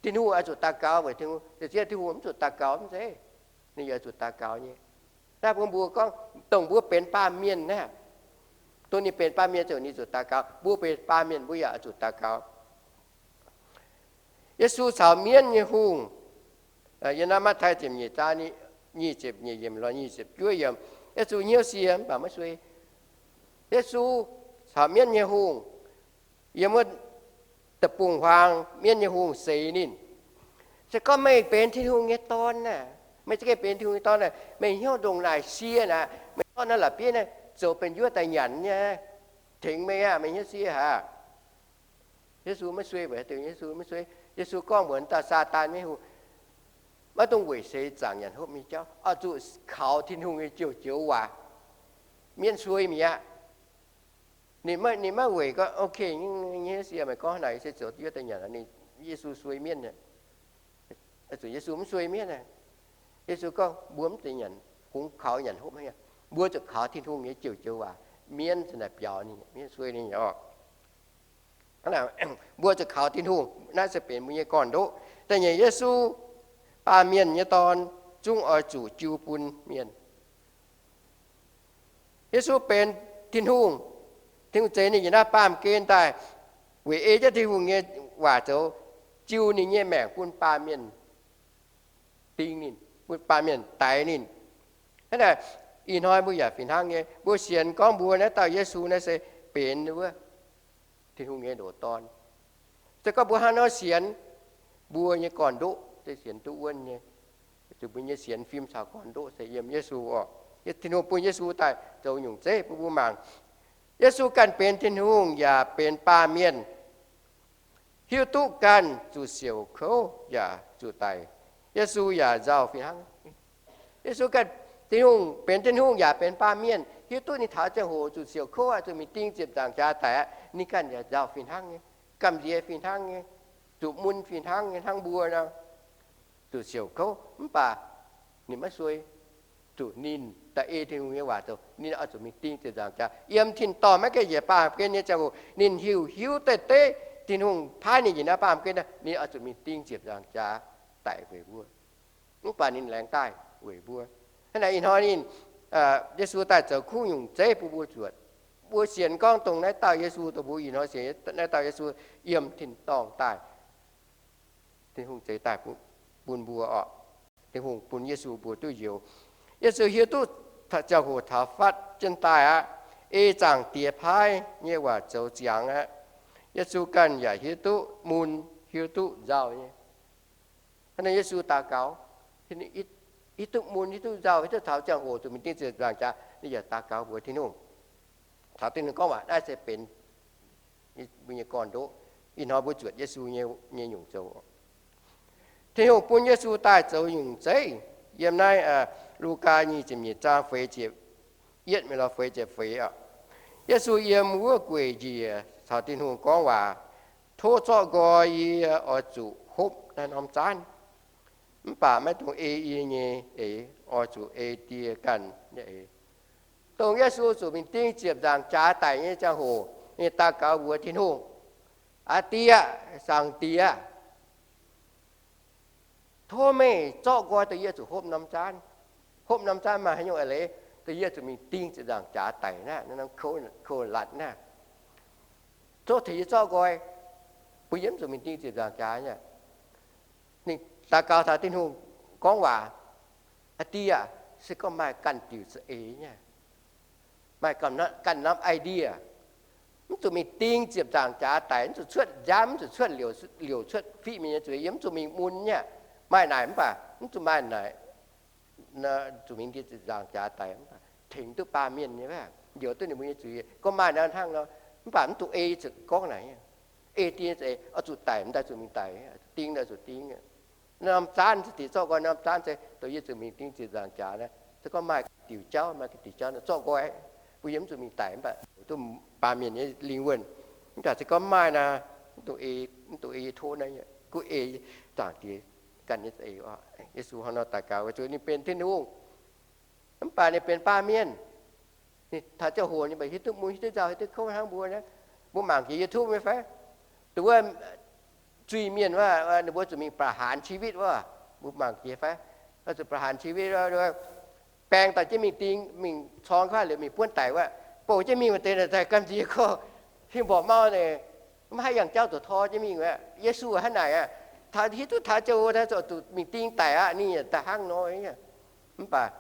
Tin-Hungh oix zuqc daux gaux weic Tin-Hungh, se ziex Tin-Hungh mv zuqc daux gaux mv zeiz. Ninh yaac oix zuqc daux gaux nyei. Naaiv bun mbuo gorngv, dongh mbuo benx baamh mienh naaiv, dongh ninh benx baamh mienh ziouc ninh zuqc daux gaux. Mbuo benx baamh mienh mbuo yaac oix zuqc daux gaux. Yesu caux mienv nyei hungh. Yiem naaiv Matv^taai ziepc nyeic zaang nyic ziepc nyeic yiemc lorz nyic ziepc juov yiemc, Yesu hnyouv sie mv baac maiv suei. Yesu caux mienv nyei hungh yiem wuov deic-bung-huaang, mienv nyei hungh seix ninh. Se gorngv meih benx Tin-Hungh nyei Dorn naaic, meih za'gengh benx Tin-Hungh nyei Dorn naaic, meih hnyouv ndongc naaic sie naaic, meih zorqv naaiv la'bieiv naaiv zoux benx njuov daaih nyanc nyei, tengx meih aqv, meih hnyouv sie haic. Yesu maiv suei, weic haaix diuc Yesu maiv suei? Yesu gorngv mbuox dauh Saadaan nyei hungh, maiv dungx weic seix zaangc nyanc hopv nyei jauv, oix zuqc kaux Tin-Hungh nyei joux joux waac. Mienv suei mi'aqv. Ninh maiv, ninh maiv weic gorngv, ok, nyei sie meih gorngv naaic se zoux njuov daaih nyanc. Ninh, Yesu suei mienv. Zuqc Yesu mv suei mienv. Yesu gorngv mbuo mv zeiz nyanc, kungx kaux nyanc hopv hnangv. Mbuo zuqc kaux Tin-Hungh nyei joux joux waac. mienv za'naaic biaux ninh, mienv suei ninh oc. Mbuo zuqc kaux Tin-Hungh, naaiv se benx mbuo nyei gorn-ndoqv. Da'nyeic, Yesu, baamh mienh nyei Dorn, zungv oix zuqc jiu bun mienh. Yesu benx Tin-Hungh. Tin-Hungh zeix ninh yiem naaiv baamh gen daaih, weic ei jienv Tin-Hungh nyei waac zoux, jiu ninh nyei maengc bun baamh mienh ding ninh, bun baamh mienh daix ninh. Hnangv naaic, ih hnoi mbuo yaac fih hnangv nyei. Mbuo sienx gorngv mbuo naaiv dauh Yesu naaiv se benx wuov Tin-Hungh nyei ndoqc Dorn. Se gorngv mbuo hnangv nor sienx, mbuo nyei gorn-ndoqv se sienx duqv wuonv nyei. Zuqc mbuo nyei sienx fim caux gorn-ndoqv se yiem Yesu oc. Tin-Hungh bun Yesu daaih zoux nyungc zeiv bun mbuo mangc. Yesu ganh benx Tin-Hungh yaac benx baamh mienh. Hiuv duqv ganh zuqc siouc kouv yaac zuqc daic. Yesu yaac nzauh fih hnangv. Yesu ganh, Tin-Hungh, benx Tin-Hungh yaac benx baamh mienh, hiuv duqv ninh taux ziangh hoc zuqc siouc kouv aqv, zuqc mingh ding ziepc nzaangc jaax daic aqv. Ninh ganh yaac nzauh fih hnangv nyei, gamh nziex fih hnangv nyei, zuqc mun fih hnangv nyei hnangv mbuo nor. Zuqc siouc kouv mv baac ninh maiv suei. Zuqc ninh da'ei Tin-Hungh nyei waac zoux, ninh oix zuqc mingh ding ziepc nzaangc jaax. Yiem tin-dorngh maiv gaengh njiec baamh gen nyei ziangh hoc, ninh hiuv hiuv deix deix Tin-Hungh paaiv ninh njiec naaiv baamh gen, ninh oix zuqc mingh ding ziepc nzaangc jaax daic weic mbuo. Mv baac ninh laengz daaih weic mbuo. Hnangv naaic ih hnoi ninh, Yesu daaih zoux kuv nyungc zeiv bun mbuo zuotc. Mbuo sienx gorngv dongh naaiv dauh Yesu, dongh mbuo ih hnoi sienx naaiv dauh Yesu yiem tin-dorngh daaih, Tin-Hungh zeix daaih bun mbuo oc. Tin-Hungh bun Yesu mbuo duqv njoux. Yesu hiuv duqv ziangh hoc taux fatv jienv daaih aqv. Ei Zaangc Diex paaiv nyei waac zoux ziangx aqv. Yesu ganh yaac hiuv duqv mun, hiuv duqv nzauh nyei. Hnangv naaiv Yesu daux gaux, hiuv duqv mun, hiuv duqv nzauh, hiuv duqv taux ziangh hoc zuqc mingh ding ziepc nzaangc jaax, ninh yaac daux gaux mbuox Tin-Hungh. Taux Tin-Hungh gorngv waac, naaiv se benx mbuo nyei gorn-ndoqv. Ih hnoi mbuo zuotc Yesu nyei nyungc zoux. Tin-Hungh bun Yesu daaih zoux nyungc zeiv. Yiem naaiv Lugaa nyic ziepc nyeic zaang feix ziepc yietv mingh lorz feix ziepc feix oc. Yesu yiem wuov gueic njiec caux Tin-Hungh gorngv waac, tov zorqv nqoi yie oix zuqc hopv naaiv norm zaanv. Mv baac maiv dungx ei yie nyei eix, oix zuqc ei Die ganh nyei eix. Dongh Yesu zuqc mingh ding ziepc nzaangc jaax daic nyei ziangh hoc, ninh daux gaux mbuox Tin-Hungh, Aa Die, Zaangc Diex, tov meih zorqv nqoi dongh yie zuqc hopv norm zaanv. Hopv norm zaanv maaih haaix nyungc eix leiz, dongh yie zuqc mingh ding ziepc nzaangc jaax daic naaiv, norm cold, cold latc naaiv. Tov tengx yie zorqv nqoi, bun yie mv zuqc mingh ding ziepc nzaangc jaax nyei. Ninh daux gaux taux Tin-Hungh gorngv waac, Aa Die aah, se gorngv maaih ganh diuc za'eix nyei, maaih ganh norm idea, mv zuqc mingh ding ziepc nzaangc jaax daic, mv zuqc cuotv nziaamv, mv zuqc cuotv liouc, liouc cuotv fiqv mienh nyei zuiz, yie mv zuqc mingh mun nyei. Maaih naaic mv baac mv zuqc maaih naaic, zuqc mingh ding ziepc nzaangc jaax daic, mv baac tengx duqv baamh mienh nyei, njoux duqv ninh mbuo nyei zuiz. Gorngv maaih naaiv hnangv nor, mv baac mv zuqc ei zuqc gorngv naaic, ei dien za'eix, oix zuqc daic mv daaih zuqc mingh daic, ding daaih zuqc ding. Norm zaanv se deix zorqv nqoi, norm zaanv se dongh yie zuqc mingh ding ziepc nzaangc jaax naaiv, se gorngv maaih diuc jauv, maaih diuc jauv nor zorqv nqoi, bun yie mv zuqc mingh daic, mv baac duqv baamh mienh nyei lingh wuonh. Mv baac se gorngv maaih naaic, mv dungx ei, mv dungx ei yie tov naaiv, gunv ei Zaangc Diex ganh nyei za'eix. Yesu hnangv nor daux gaux weic zuqc ninh benx Tin-Hungh, mv baac ninh benx baamh mienh. Ninh taux ziangh hoc ninh mv baac hiuv duqv mun, hiuv duqv nzauh, hiuv duqv kouv hnangv mbuo naaiv. Mbuo mangc jiex YouTube nyei fai? Dongh wuov zuiz-mienh wuov, ninh mbuo zuqc mingh ประหารชีวิต wuov, mbuo mangc jiex fai? Zuqc ประหารชีวิต wuov, baeng daaih jienv mingh ding, mingh corng kuaaiv liuz mingh buonv daic wuov, bouh jienv mingh maaih deix daaih gamh nziex gorx, fingx mborqc mau naaic, mv haih yangh jauv zoux tor jienv mingh wuov. Yesu hnangv naaic aqv. Taux hiuv duqv taux ziangh hoc, zuqc mingh ding daic aqv, ninh yaac daaih hnangv nor. Mv baac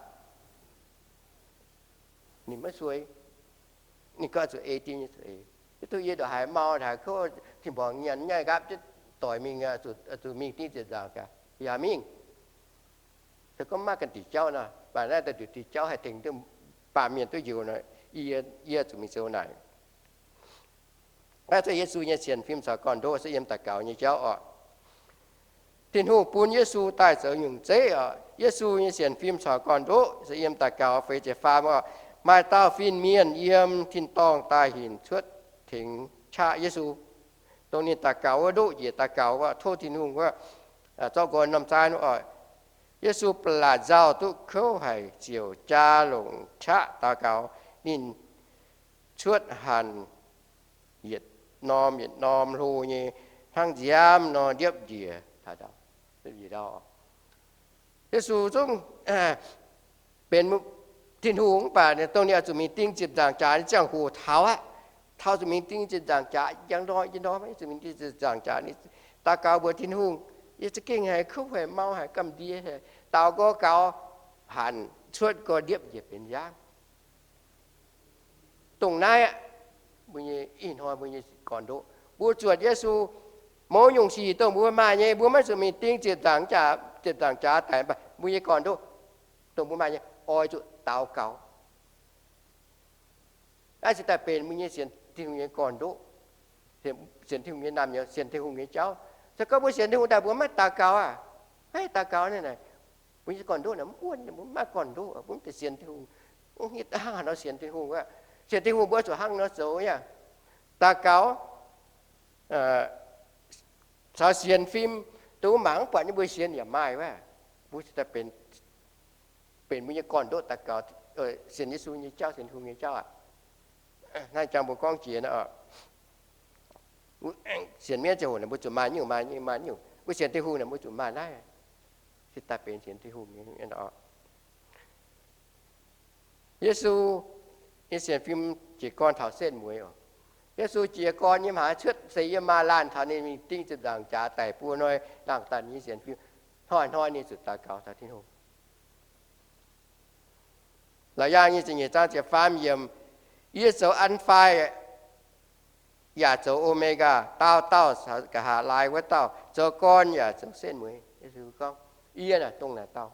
ninh maiv suei. Ninh gorngv zuqc ei dien nyei za'eix. Hiuv duqv yie ndongc haaix mau, haaix kouv, fingx mborqc nyanc nyei, nqaapv jienv doic mingh, zuqc mingh ding ziepc nzaangc jaax, yaac mingh. Se gorngv maiv maaih ganh diuc jauv nor, mv baac naaiv daaih diuc jauv haih tengx duqv baamh mienh duqv njoux nor, yie zuqc mingh zoux naaic. Naaiv se Yesu nyei sienx fim caux gorn-ndoqv se yiem daux gaux nyei jauv oc. Tin-Hungh bun Yesu daaih zoux nyungc zeiv oc. Yesu nyei sienx fim caux gorn-ndoqv se yiem daux gaux feix ziepc faam oc. Maaih dauh fin-mienh yiem tin-dorngh daaih hinc cuotv tengx qaqv Yesu. Dongh ninh daux gaux wuov ndoqv njiec daux gaux wuov, tov Tin-Hungh wuov, zorqv nqoi norm zaanv wuov oc. Yesu ba'laqc nzauh duqv kouv haic ziouc jaa longc qaqv daux gaux. Ninh cuotv hanc yietc norm yietc norm hlo nyei, hnangv nziaamv nor ndiepv njiec taux ndau. Yesu zungv benx Tin-Hungh mv baac dongh ninh oix zuqc mingh ding ziepc nzaangc jaax nyei ziangh hoc taux aqv. Taux zuqc mingh ding ziepc nzaangc jaax, njang ndorm njang ndorm zuqc mingh ding ziepc nzaangc jaax. Ninh daux gaux mbuox Tin-Hungh, yie za'gengh haiz kuv haic, mau haic, gamh nziex haic, daaux nqoi gaux, hanc cuotv nqoi ndiepv njiec benx nziaamv. Dongh naaiv aqv, mbuo nyei ih hnoi mbuo nyei gorn-ndoqv. Mbuo zuotc Yesu, mouz nyungc sic dongh mbuo maaih nyei, mbuo maiv zuqc mingh ding ziepc nzaangc jaax, ziepc nzaangc jaax daic, mv baac mbuo nyei gorn-ndoqv, dongh mbuo maaih nyei, oix zuqc daux gaux. Naaiv se daaih benx mbuo nyei sienx Tin-Hungh nyei gorn-ndoqv, sienx Tin-Hungh nyei naamh nyouz, sienx Tin-Hungh nyei jauv. Se gorngv mbuo sienx Tin-Hungh daaih mbuo maiv daux gaux aqv, maiv daux gaux naaiv, mbuo nyei gorn-ndoqv naaic mv wuonh, mbuo maiv maaih gorn-ndoqv, mbuo mv zeiz sienx Tin-Hungh. Hnangv haaix nor sienx Tin-Hungh aqv? Sienx Tin-Hungh mbuo zuqc hnangv nor zoux aqv. Daux gaux, caux sienx fim, dongh mbuo mangc mv buatc nyei mbuo sienx yaac maaih wuov. Mbuo daaih benx, benx mbuo nyei gorn-ndoqv daux gaux, sienx Yesu nyei jauv, sienx Tin-Hungh nyei jauv aqv. Naaiv jangx mbuo gorngv jiex nor, sienx mienv ziangh hoc naaic mbuo zuqc maaih nyungc, maaih nyungc, maaih nyungc. Mbuo sienx Tin-Hungh naaic mbuo zuqc maaih naaiv. Se daaih benx sienx Tin-Hungh nyei. Yesu nyei sienx fim jiez gorn taux setv mueiz oc. Yesu jiez gorn nyei hmz cuotv seix yiem maaz-laanh taux ninh mingh ding ziepc nzaangc jaax daic buo hnoi, laangh daaih ninh nyei sienx fim hnoi-hnoi ninh zuqc daux gaux taux Tin-Hungh. Laauc Yaangh nyei ziepc nyeic zaang ziepc faam yiemc, Yie zoux An^faa yaac zoux O^me^gaa, daauh dauh nqa'haav laai wuov dauh, zoux gorn yaac zoux setv mueiz. Yesu gorngv, Yie naaic dongh naaic dauh.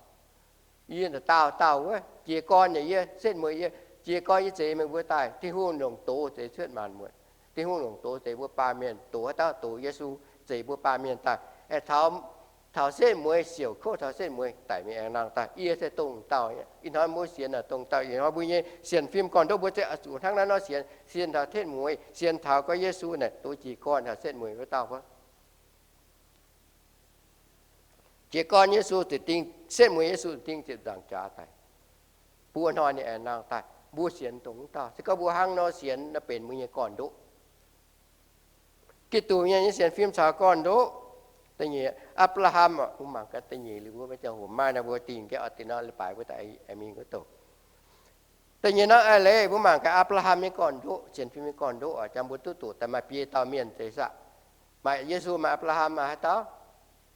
Yie naaic daauh dauh wuov, jiez gorn yaac yie, setv mueiz yie. Jiez gorn yie zeix meih mbuo daaih, Tin-Hungh longc doz zeix cuotv maanc muotc. Tin-Hungh longc doz zeix mbuo baamh mienh, doz haaix dauh? Doz Yesu zeix mbuo baamh mienh daaih. Taux, taux setv mueiz, siouc kouv taux setv mueiz daic mingh aengx laangh daaih. Yie se dongh dauh. Ih hnoi mbuo sienx naaic dongh dauh. Ih hnoi mbuo nyei sienx fim gorn-ndoqv mbuo se zuqc hnangv naaiv nor sienx, sienx taux setv mueiz, sienx taux gorngv Yesu naaic doz jiez gorn taux setv mueiz wuov dauh wuov. Jiez gorn Yesu ziouc ding, setv mueiz Yesu ding ziepc nzaangc jaax daic. Buo hnoi ninh aengx laangh daaih. Mbuo sienx dongh wuov dauh. Se gorngv mbuo hnangv nor sienx, naaiv benx mbuo nyei gorn-ndoqv. Giduc mienh nyei sienx fim caux gorn-ndoqv. Da'nyeic, Apc^laa^ham, mbuo mangc gaax da'nyeic liuz mbuo maiv ziangh hoc maaih nor mbuo dingh gaengh oix dingh nor leiz-baaix mbuo daaih mingh wuov douc. Da'nyeic norm a'leiz mbuo mangc gaax Apc^laa^ham nyei gorn-ndoqv, sienx fim nyei gorn-ndoqv oc. Jangx mbuo duqv doqc daaih maaih biei dauh mienh zeiz saah? Maaih Yesu, maaih Apc^laa^ham, maaih haaix dauh?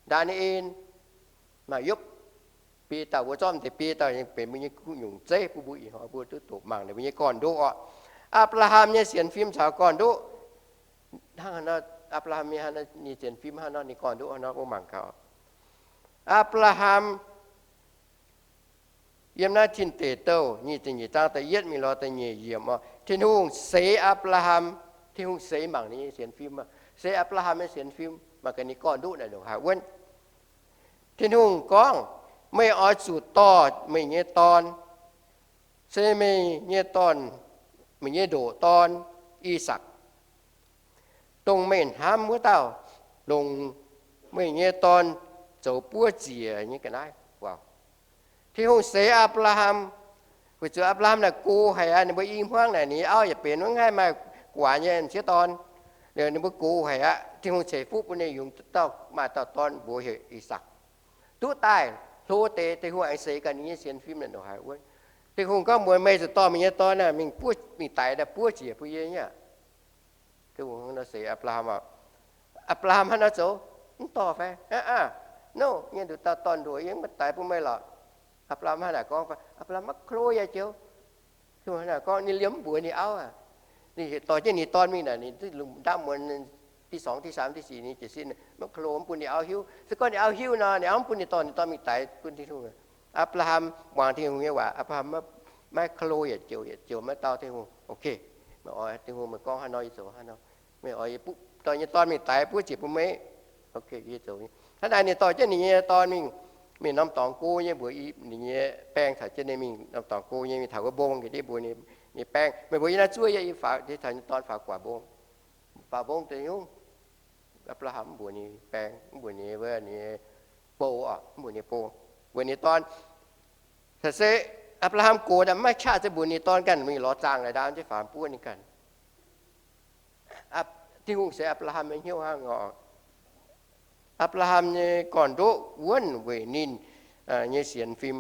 Ndaa^ni^en, maaih Yopv. Biei dauh mbuo zorqv deix biei dauh benx mbuo nyei gu'nyungc zeiv bun mbuo ih hnoi mbuo duqv doqc mangc ninh mbuo nyei gorn-ndoqv oc. Apc^laa^ham nyei sienx fim caux gorn-ndoqv. Hnangv haaix nor, Apc^laa^ham nyei, ninh sienx fim hnangv haaix nor, ninh gorn-ndoqv hnangv haaix nor, mbuo mangc gaax. Apc^laa^ham yiem naaiv Tin Deic Douh nyic ziepc nyeic zaang da'yietv mingh lorz da'nyeic yiemc oc. Tin-Hungh seix Apc^laa^ham. Tin-Hungh seix mangc ninh nyei sienx fim. Seix Apc^laa^ham nyei sienx fim, mangc gaax ninh gorn-ndoqv naaic ndongc haaix wuonv. Tin-Hungh gorngv, Meih oix zuqc dorh meih nyei dorn, se meih nyei dorn, meih nyei ndoqc dorn, I^sakc, dongh meih hnamv wuov dauh, longc meih nyei dorn zoux buov ziec nyei ga'naaiv guaax. Tin-Hungh seix Apc^laa^ham, weic zuqc Apc^laa^ham naaic gox haic aqv. Ninh mbuo i hmuangv naaic ninh nyei auv yaac benx mv haih maaih guaax nyei m'sieqv dorn. Ninh mbuo gox haic aqv. Tin-Hungh ceix fuqv bun ninh yungz dauh, maaih dauh dorn mbuox heuc I^sakc. Duqv daaih hlo deix, Tin-Hungh aengx seix gaax ninh nyei sienx fim naaic ndongc haaix wuonv. Tin-Hungh gorngv mbuox, Meih zuqc dorh meih nyei dorn mingh, mingh daix daaih buov ziec bun yie nyei aqv. Tin-Hungh seix Apc^laa^ham oc. Apc^laa^ham hnangv nor zoux, mv dorh fai? Aa, nor, yie nduqc dauh dorn ndoqc, yie mv daix bun meih lorqc. Apc^laa^ham hnangv naaic gorngv fai? Apc^laa^ham maiv klo yaac joux. Tin-Hungh hnangv naaic gorngv, ninh liemh mv mbuox ninh auv aac. Ninh dorh jienv ninh dorn mingh naaic, ninh ndaamv muonz, ที่สอง ที่สาม ที่สี่ ninh jiez sin, maiv klo, mv bun ninh auv hiuv. Se gorngv ninh auv hiuv nor, ninh auv mv bun ninh dorh ninh dorn mingh daix bun Tin-Hungh. Apc^laa^ham muangx Tin-Hungh nyei waac, Apc^laa^ham maiv klo yietc joux, yietc joux maiv dau Tin-Hungh. Ok, meih oix Tin-Hungh meih gorngv haaix nor yie zoux haaix nor. Meih oix yie dorh nyei dorn mingh daix buov ziec bun meih. Ok, yie zoux. Hnangv naaic ninh dorh jienv ninh nyei dorn mingh, mingh norm dorngx go nyei mbuox ninh nyei baeng caux jienv ninh mingh norm dorngx go nyei, mingh taux wuov mbong, ninh mbuox ninh nyei baeng, Meih mbuox yie naaiv zuov yie, yie faaux, yie caux nyei dorn faaux guaax mbong. Faaux mbong deix nyungc, Apc^laa^ham mv mbuox ninh baeng, mv mbuox ninh wuov ninh bou oc, mv mbuox ninh bou, mbuox ninh dorn. Se Apc^laa^ham gox daaih maiv qaqv, se mbuox ninh dorn ganh mingh lorz zaangh naaic ndaam jienv faaux buov ninh ganh. Tin-Hungh seix Apc^laa^ham nyei hnyouv hnangv nor. Apc^laa^ham nyei gorn-ndoqv wuonv weic ninh nyei sienx fim.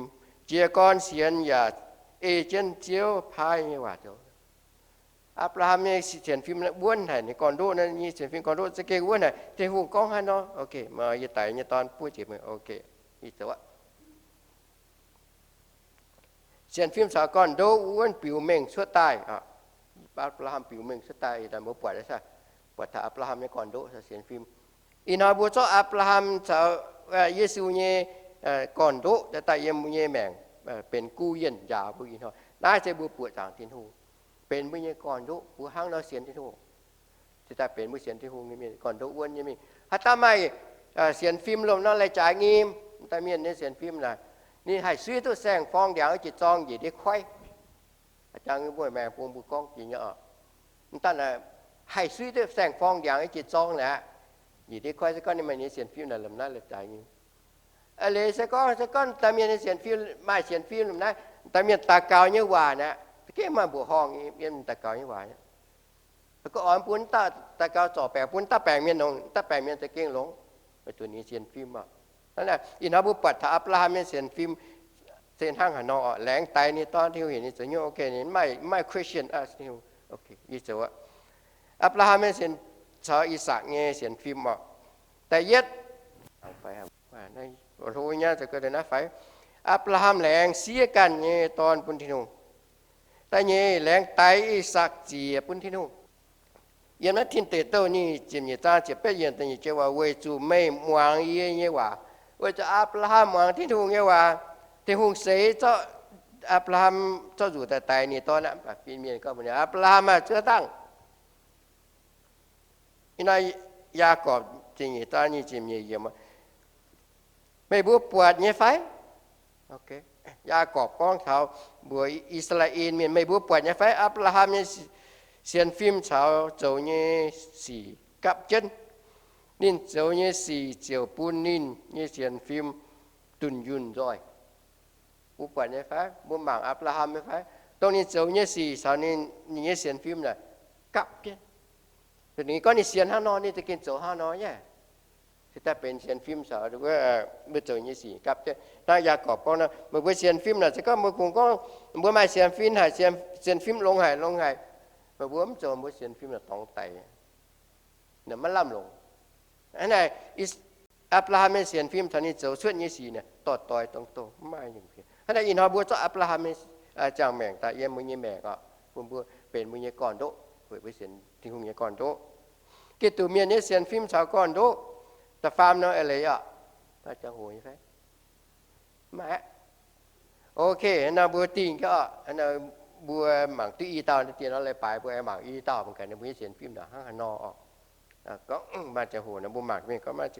Jiez gorn sienx yaac ei jienv Ziouv paaiv nyei waac zoux. Apc^laa^ham nyei sienx fim wuonv haic, ninh gorn-ndoqv, nyei sienx fim gorn-ndoqv za'gengh wuonv haic. Tin-Hungh gorngv haaix nor, ok, yie daix nyei dorn buov jiex meih, ok, ih zoux aqv. Sienx fim caux gorn-ndoqv wuonv biux mengh cuotv daaih. Apc^laa^ham biux mengh cuotv daaih, mbuo buatc, buatc taux Apc^laa^ham nyei gorn-ndoqv sienx fim. Ih hnoi mbuo zorqv Apc^laa^ham caux Yesu nyei gorn-ndoqv daaih yiem mbuo nyei maengc benx guv yienh njaaux mbuo ih hnoi. Naaiv se mbuo buoqc zaangc Tin-Hungh, benx mbuo nyei gorn-ndoqv, mbuo hnangv nor sienx Tin-Hungh. Cingx daaih benx mbuo sienx Tin-Hungh nyei mienh, gorn-ndoqv wuonv nyei mingh. Haaix dauh maaih sienx fim lomh nor laih jaaix nyim, dauh mienh nyei sienx fim naaic, ninh haih suiv duqv saeng-forng ndiangx jiex zorng njiec ndiev koiv. Jang mbuo maengx bung mbuo gorngv jiex nyei oc. Daaih haih suiv duqv saeng-forng ndiangx jiex zorng naaic, njiec ndiev koiv. Se gorngv ninh maaih nyei sienx fim naaic, lomh naaiv laih jaaix nyim. Aa, leiz se gorngv, se gorngv dauh mienh nyei sienx fim, maaih sienx fim lomh naaiv, dauh mienh daux gaux nyei waac naaic, za'gengh maaih mbuoqc horngh yiem daux gaux nyei waac. Gorngv oix bun daux gaux zorc baengc, bun daaih baengc mienh longx, daaih baengc mienh za'gengh longx, weic zuqc ninh sienx fim oc. Ih hnoi mbuo buatc taux Apc^laa^ham nyei sienx fim se hnangv haaix nor oc. Laengz daix ninh dorn, Tin-Hungh heuc ninh zoux hnyouv, ok, ninh maiv, maiv question ask, Tin-Hungh, ok, yie zoux aqv. Apc^laa^ham nyei sienx, caux I^sakc nyei sienx fim oc. Da'yietv, hlo nyei, naaiv faix. Apc^laa^ham laengz siev ganh nyei dorn bun Tin-Hungh. Da'nyeic, laengz daix I^sakc ziec bun Tin-Hungh. Yiem naaiv Tin Deic Douh nyic ziepc nyeic zaang ziepc betv yiemc da'nyeic joux waac, weic zuqc meih muangx yie nyei waac. Weic zuqc Apc^laa^ham muangx Tin-Hungh nyei waac, Tin-Hungh seix zorqv Apc^laa^ham zorqv nzuqc daaih daix ninh dorn aqv. Mv baac fin-mienh gorngv mbuox ninh, Apc^laa^ham aah, cuotv dangh. Ih hnoi Yaagorpc ziepc nyeic zaang nyic ziepc nyeic yiemc, meih mbuo buatc nyei fai? Yaagorpc gorngv taux mbuox I^saa^laa^en Mienh, meih mbuo buatc nyei fai? Apc^laa^ham nyei sienx fim caux zoux nyei sic gapv jienv. Ninh zoux nyei sic ziouc bun ninh nyei sienx fim dunh yunh nzoih. Mbuo buatc nyei fai? Mbuo mangc Apc^laa^ham nyei fai? Dongh ninh zoux nyei sic caux ninh, ninh nyei sienx fim naaic gapv jienv. Ninh gorngv ninh sienx hnangv nor, ninh za'gengh zoux hnangv nor nyei. Se daaih benx sienx fim caux mbuo zoux nyei sic gapv jienv. Hnangv Yaagorpc gorngv nor, meih mbuo sienx fim naaic, se gorngv mbuo kungx gorngv mbuo maaih sienx fim haic, sienx fim longx haic, longx haic, meih mbuo mv zoux, mbuo sienx fim naaic dorngx daic, maiv lamh longc. Hnangv naaic, Apc^laa^ham nyei sienx fim taux ninh zoux cuotv nyei sic naaic, dorh doix dongh doh mv maaih nyungc. Hnangv naaic ih hnoi mbuo zorqv Apc^laa^ham nyei ziangh maengc daaih yiem mbuo nyei maengc oc, bun mbuo benx mbuo nyei gorn-ndoqv, weic mbuo sienx Tin-Hungh nyei gorn-ndoqv. Giduc mienh nyei sienx fim caux gorn-ndoqv da'faam nor eix leiz oc. Maaih ziangh hoc nyei fai? Mv maaih aqv. Ok, nor mbuo dingh gaax oc. Mbuo mangc duqv i dauh, diex nor leiz-baaix mbuo mangc i dauh mangc gaax ninh mbuo nyei sienx fim naaic hnangv haaix nor oc. Gorngv maaih ziangh hoc nor mbuo mangc mingh gorngv maaih ziangh